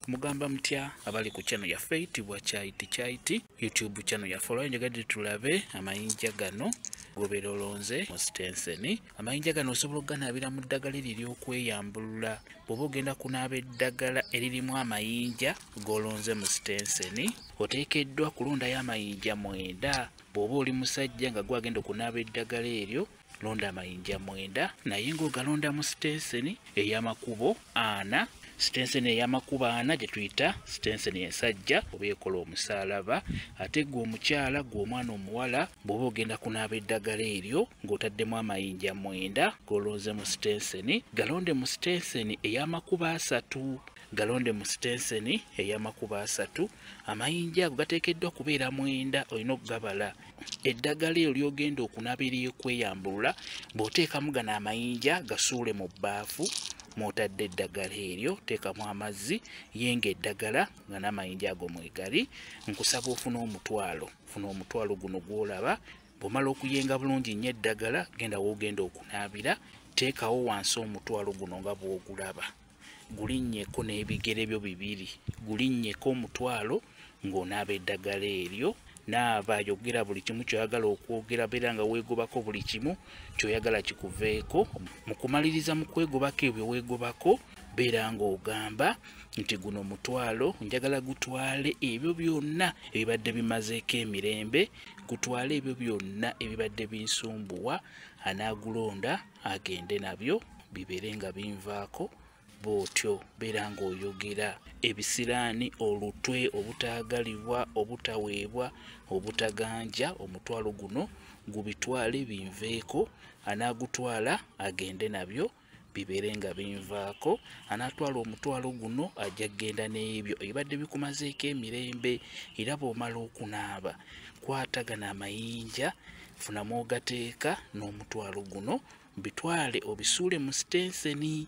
Mugamba mutya abali ku channel yaffe eyitibwa Kyaiti Kyaiti YouTube channel yaffe. Olwayo njagadde tulabe amayinja gano gobeera olonze mu sitenseni. Amayinja gano osobola okuganaabira mu ddagala eryo ery'okweyambulula. Bw'oba ogenda kunaaba eddagala eririmu amayinja g'olonze mu sitenseni, oteekeddwa kulondayo amayinja 9. Bw'oba oli musajja nga gwagenda okunaaba eddagala eryo, londa amayinja 9, naye ng'ogalonda mu sitenseni ey'amakubo 4. Sitenseni ey'amakubo 4 gye tuyita sitenseni ensajja oba ekola omusaalaba. Ate ggwe omukyala, ggwe omwana omuwala, bw'oba ogenda kunaaba eddagala eryo ng'otaddemu amayinja 9 g'olonze mu sitenseni, galonde mu sitenseni ey'amakubo 3. Galonde mu sitenseni ey'amakubo 3. Amayinja ago gateekeddwa kubeera 9, olina okugabala. Eddagala eryo ly'ogenda okunaaba ery'okweyambulula, bw'oteekamu gano amayinja gasuule mu bbaafu mw'otadde eddagala eryo, teekamu amazzi, yenga eddagala nga n'amayinja ago mwegali. Nkusaba ofune omutwalo, funa omutwalo guno gw'olaba. Bw'omala okuyenga bulungi nnyo eddagala, genda w'ogenda okunaabira, teekawo wansi omutwalo guno nga bw'ogulaba. Gulinnyeko n'ebigere byo bibiri, gulinnyeko omutwalo ng'onaaba eddagala eryo. Naaba, yogera buli kimu ky'oyagala okwogera, beera nga weegobako buli kimu ky'oyagala kikuveeko. Mu kumaliriza mu kwegobako ebyo weegobako, beera ng'ogamba nti guno mutwalo njagala gutwale ebyo byonna ebibadde bimazeeko emirembe, gutwale ebyo byonna ebibadde binsumbuwa. Anaagulonda agende nabyo bibeere nga binvaako. Bw'otyo beera ng'oyogera ebisiraani, olutwe, obutaagalibwa, obutaweebwa, obutaganja. Omutwalo guno gubitwale binveeko. Anaagutwala agende nabyo bibeere nga binvaako. Anaatwala omutwalo guno ajja kugenda n'ebyo ebibadde bikumazeeko emirembe. Era bw'omala okunaaba, kwata gano amayinja, funamu ogateeka n'omutwalo guno, bitwale obisuule mu sitenseni.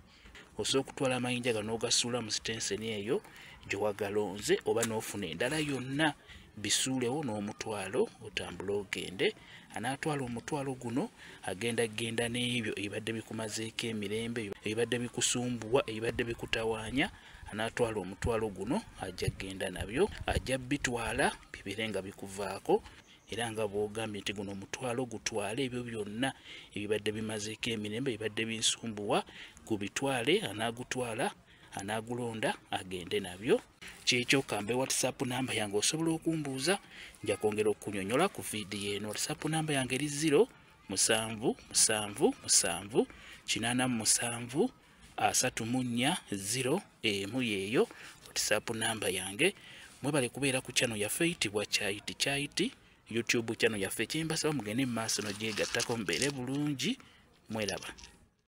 Osobola okutwala amayinja gano n'ogasuula mu sitenseni eyo gye wagalonze, oba n'ofuna endala yonna, bisuulewo n'omutwalo otambule ogende. Anaatwala omutwalo guno agenda genda n'ebyo ebibadde bikumazeeko emirembe, ebibadde bikusumbuwa, ebibadde bikutawaanya. Anaatwala omutwalo guno ajja kugenda nabyo, ajja bitwala bibeere nga bikuvaako. Era nga bw'ogambye nti guno omutwalo gutwale ebyo byonna ebibadde bimazeeko emirembe, ebibadde binsumbuwa, gubitwale. Anaagutwala, anaagulonda agende nabyo. Kyekyo, kambe WhatsApp namba yange osobola okumbuuza, nja kwongera okukunyonnyola ku vidiyo eno. WhatsApp namba yange eri 0 7 7 7 87 34 0 emu. Yeeyo WhatsApp namba yange. Mwebale kubeera ku channel yaffe eyitibwa Kyaiti Kyaiti YouTube channel yaffe. Kyembasaba mugende mu maaso n'ogyegattako, mubeere bulungi, mweraba.